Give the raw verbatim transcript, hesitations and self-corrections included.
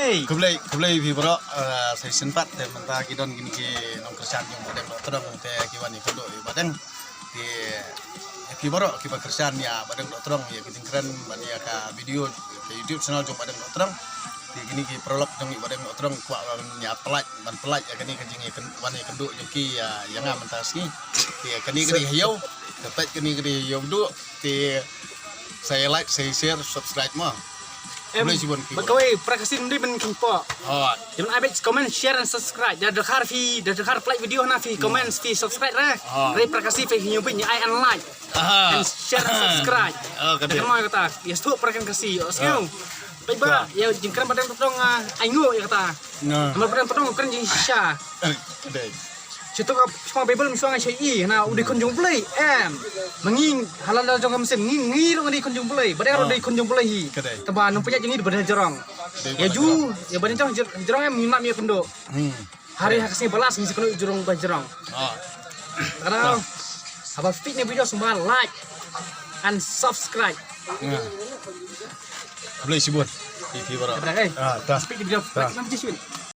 Khublei, khublei phi baroh, eh, sa shisien pat te mynta ki don kine ki nongkyrshan jong Bahdeng Dohtdong te ki wan ïakynduh ïa Bahdeng. Te phi baroh kiba kyrshan ïa Bahdeng Dohtdong, ïa ka jingkren bad ïa ka video ka YouTube channel jong Bahdeng Dohtdong. Te kine ki paralok jong ngi Bahdeng Dohtdong kwah ban ïa pyllait, ban pyllait ïa kane ka jingïakyn-, wan ïakynduh jong ki ïa, ïa nga mynta sngi. Te kane ka dei ha ïew, te peit kane ka dei ha ïew duh. Te sa like, sa share, subscribe mo. Em, khublei shibun ki ba baroh. Kawei, para Khasi ym dei ban kheiñ poh. Oh. Te ban ai beit comment, share and subscribe. Da dkhar phi, da dkhar pyllait video na phi comment, phi subscribe ra. Oh. Re para Khasi phi ngi beit ngi ai and like. Aha. And share and subscribe. Oh, ka dei. Te mo kata, ïa sdang para Khasi. Oh, sngew. Peit ba, ïa jingkren Bahdeng Dohtdong, ah, ai nguh ïa kata. Namar Bahdeng Dohtdong kren jingshisha. Eh, ka dei. Shu tip ka shu Bible, shu nga shu i na u dei khun jong U Blei. Em. Ma ngi ha la la jong ka mynsiem ngi, ngi ruh ngi dei khun jong U Blei. Bahdeng ruh dei khun jong U Blei hi. Ka dei. Tangba nongpynïaid jong ngi dei Bahdeng Jrong. Dei Bahdeng Jrong. Ïa ju, ïa Bahdeng Jrong, Jrong em ngi map ïakynduh. Hmm. Hari ha ka sngi balas ngi sa kynduh jong Bahdeng Jrong. Ah. Kata. Haba phi peit ïa kane ka video sngewbha like and subscribe. Khublei shibun. Phi, phi baroh. Kata, eh. Ah, ta. Peit ïa kane ka video, ta. Like, subscribe.